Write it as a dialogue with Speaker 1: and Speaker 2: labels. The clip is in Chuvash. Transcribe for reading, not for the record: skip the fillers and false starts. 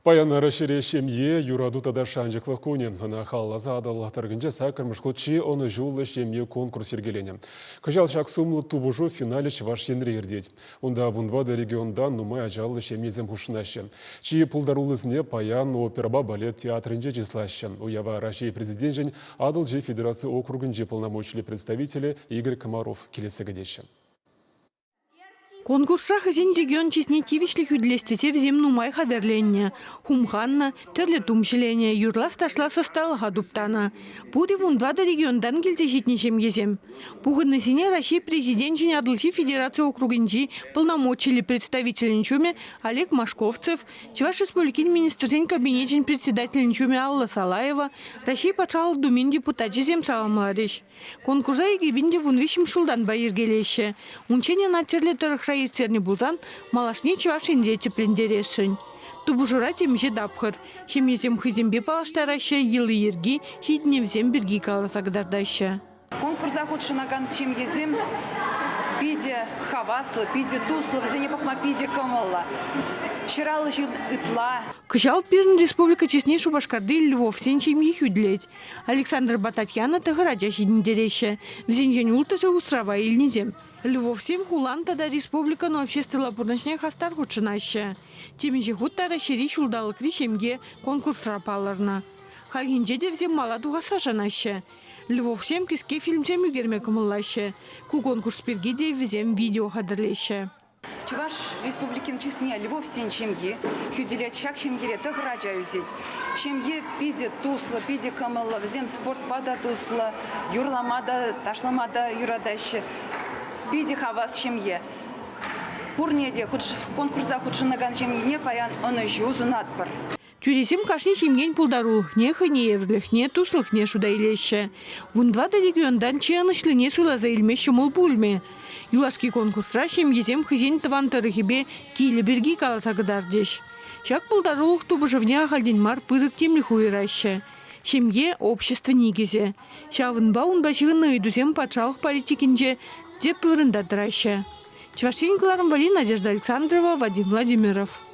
Speaker 1: Паян Раҫҫейре ҫемье, юрату тата шанчӑклӑх кунӗ. Ӑна халалласа Атӑл тӑрӑхӗнче саккӑрмӗш хут чи ӑнӑҫуллӑ ҫемье конкурс йӗркеленӗ. Кӑҫал ҫак сумлӑ тупӑшу финалӗ Чӑваш Енре иртет. Унта вунтӑватӑ регионтан нумай ачаллӑ ҫемьесем хутшӑнаҫҫӗ. Чи пултаруллисене паян оперӑпа балет театрӗнче чыслаҫҫӗ. Уява Раҫҫей Президенчӗн Атӑлҫи федераци округӗнчи полномочиллӗ представителӗ Игорь Комаров килессе кӗтеҫҫӗ.
Speaker 2: Конкурсра хӑйсен регион чысне тивӗҫлӗ хӳтӗлес тесе вӗсем нумай хатӗрленнӗ, хумханнӑ, тӗрлӗ тум ҫӗленӗ, юрлас-ташлас ӑсталӑха туптанӑ. Пурӗ вунтӑватӑ регионтан килсе ҫитнӗ ҫемьесем. Пухӑннисене Раҫҫей Президенчӗн Атӑлҫи федераци округӗнчи полномочиллӗ представителӗн ҫумӗ Олег Машковцев, Чӑваш Республикин Министрсен Кабинечӗн председателӗн ҫумӗ Алла Салаева, Раҫҫей Патшалӑх Думин депутачӗсем саламларӗҫ. Конкурса 2013 ҫултанпа йӗркелеҫҫӗ. Унччен ӑна тӗрлӗ тӑрӑхра ирттернӗ пулсан малашне Чӑваш Енре тӗплентересшӗн. Тупӑшура темиҫе тапхӑр. Ҫемьесем хӑйсемпе паллаштараҫҫӗ, йӑли-йӗрки, ҫитӗнӗвӗсем пирки каласа кӑтартаҫҫӗ.
Speaker 3: Конкурса хутшӑнакан ҫемьесем питӗ хаваслӑ, питӗ туслӑ, вӗсене пӑхма питӗ кӑмӑллӑ. 150 ҫын ытла.
Speaker 2: Кӑҫал пирӗн республика чысне Шупашкарти Львовсен ҫемйи хӳтӗлет. Александрпа Татьяна тӑхӑр ача ҫитӗнтереҫҫӗ. Вӗсенчен улттӑшӗ усрава илнисем. Львовсем хулан тата республикӑн обществӑлла пурнӑҫне хастар хутшӑнаҫҫӗ. Темиҫе хут та Раҫҫейри ҫулталӑкри ҫемье конкурсра палӑрнӑ. Хальхинче те вӗсем мала тухасса шанаҫҫӗ. Львовсем кӗске фильмсем ӳкерме кӑмӑллаҫҫӗ. Ку конкурс пирки те вӗсем видео хатӗрлеҫҫӗ.
Speaker 3: Чӑваш Республикин чысне Львовсен ҫемйи хӳтӗлет. Ҫак ҫемьере тӑхӑр ача ӳсет. Ҫемье питӗ туслӑ, питӗ кӑмӑллӑ. Вӗсем спортпа та туслӑ, юрлама та, ташлама та юратаҫҫӗ. Питӗ хавас ҫемье. Пурне те конкурса хутшӑнакан ҫемьене паян ӑнӑҫу сунатпӑр.
Speaker 2: Тӳресем кашни ҫемьен пултарулӑхне, хӑйне евӗрлӗхне, туслӑхне шута илеҫҫӗ. Вунтӑватӑ регионтан чи ӑнӑҫлине суйласа илме ҫӑмӑл пулмӗ. Юлашки конкурсра ҫемьесем хӑйсен тӑван тӑрӑхӗпе килӗ пирки каласа кӑтартӗҫ. Ҫак пултарулӑх тупӑшӑвне ахальтен мар пысӑк тимлӗх уйӑраҫҫӗ. Ҫемье – общество никӗсӗ. Ҫавӑнпа унпа ҫыхӑннӑ ыйтусем патшалӑх политикинче тӗп вырӑнта тӑраҫҫӗ. Чӑваш Ен кӑларӑм валли Надежда Александрова, Вадим Владимиров.